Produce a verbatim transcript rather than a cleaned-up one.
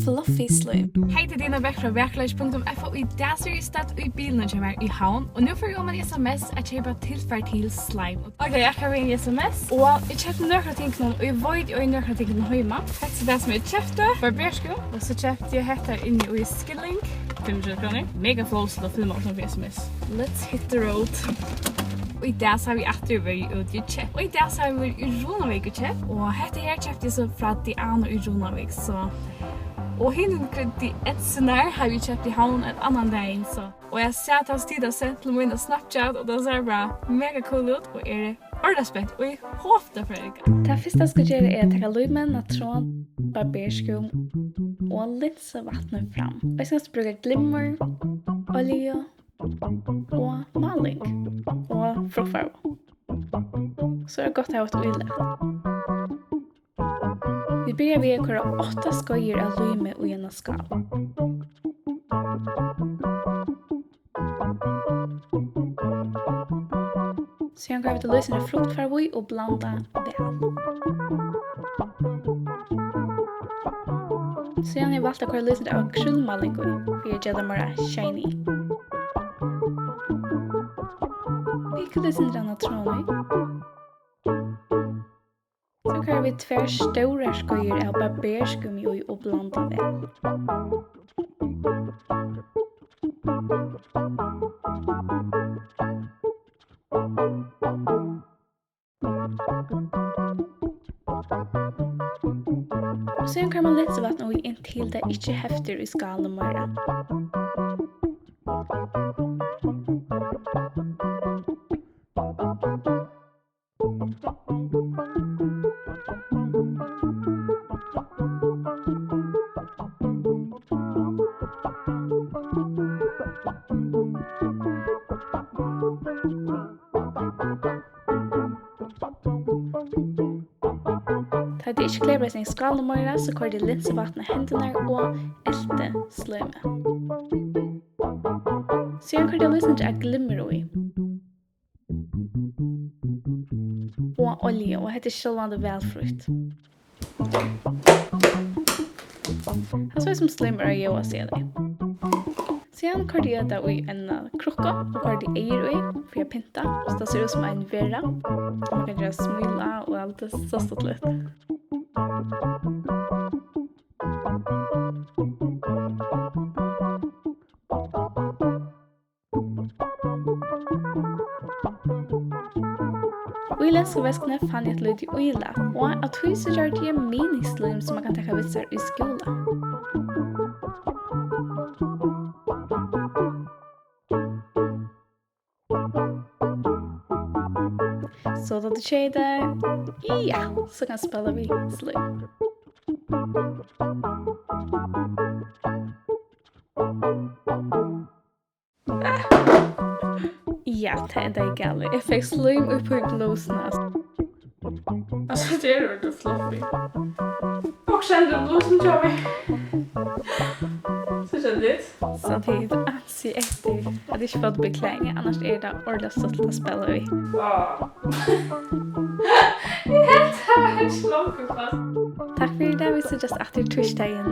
Fluffy slím. Hey, tað er Dina Bech frá vakurleiki punktum f o. Í dag so eri eg stødd í bilinum hjá mær í Havn, og nú fái eg oman í S M S at keypa tilfar til slím. Ok, eg kann vera í S M S, og eg keypti nøkur av tingunum, og eg veit, eg eigi nøkur av tingunum heima. Hetta er tað, sum eg keypti. Barberskú, og so keypti eg hetta inni í Skilling. Fimmogtjúgu krónur. Mega fáa til at filma uttan fyri S M S. Let's hit the road. Og í dag so havi eg aftur verið úti og keypt. Og í dag so havi eg verið í Runavík og keypt. Og hetta her keypti eg so frá Diana í Runavík, so. Og hinar ingrediensurnar havi eg keypt í Havn ein annan dagin, so. Og eg sá tað, tit hava sent til mín á Snapchat, og tað sær bara mega cool út, og eg eri ordiliga spent, og eg hopi tað fer at rigga. Tað fyrsta eg skal gera, er at taka límið, natron, barberskú og linsuvatnið fram. Og eg skal brúka glimmur, olju og máling og fruktfarvu. So er gott at hava eitt ílat. Vit byrja við at koyra átta skeiðir av lími í eina skál. Síðan koyra vit eitt sindur av fruktfarvu í og blanda væl. Síðan havi eg valt at koyra eitt sindur av akrylmáling í, fyri at gera tað meira shiny. Pikka eitt sindur av natron í. So koyra vit tvær stórar skeiðir av barberskúmi í og blanda væl. Og síðan koyrir mann linsuvatn í, inntil tað ikki heftir í skálinum meira. Tá tað ikki klebrar seg í skálinum meira, so koyri eg linsuvatn á hendurnar og elti slímið. Síðan koyri eg eitt sindur av glimmur í. Og olju, og hetta er sjálvandi væl frítt. Tað sær út sum slím er á Jóa, siga tey. Síðan koyrdi eg tað í eina krukku og koyrdi eygu í fyri at pynta, so tað sær út sum ein vera. Og mann kann gera smíl á og alt, tað er so stuttligt. Í linsuveskuni fann eg eitt lítið ílat, og av tí so gjørdi eg mini-slím, sum mann kann taka við sær í skúla. So tá tú keypir tað, ja, so kanst tú spæla við slím. Ja, tað endaði galið. Eg fekk slím upp í blusuna. Altso, tað er orðið fluffy. Og sendi blusuna hjá mær. So sendi tit. So tit ansi eftir at ikki fáa tað beklæðni, annars er tað ordiliga stuttligt at spæla við. Áh. Eg helt tað var ein slongur fast. Takk fyri í dag, vit síggjast aftur týsdagin.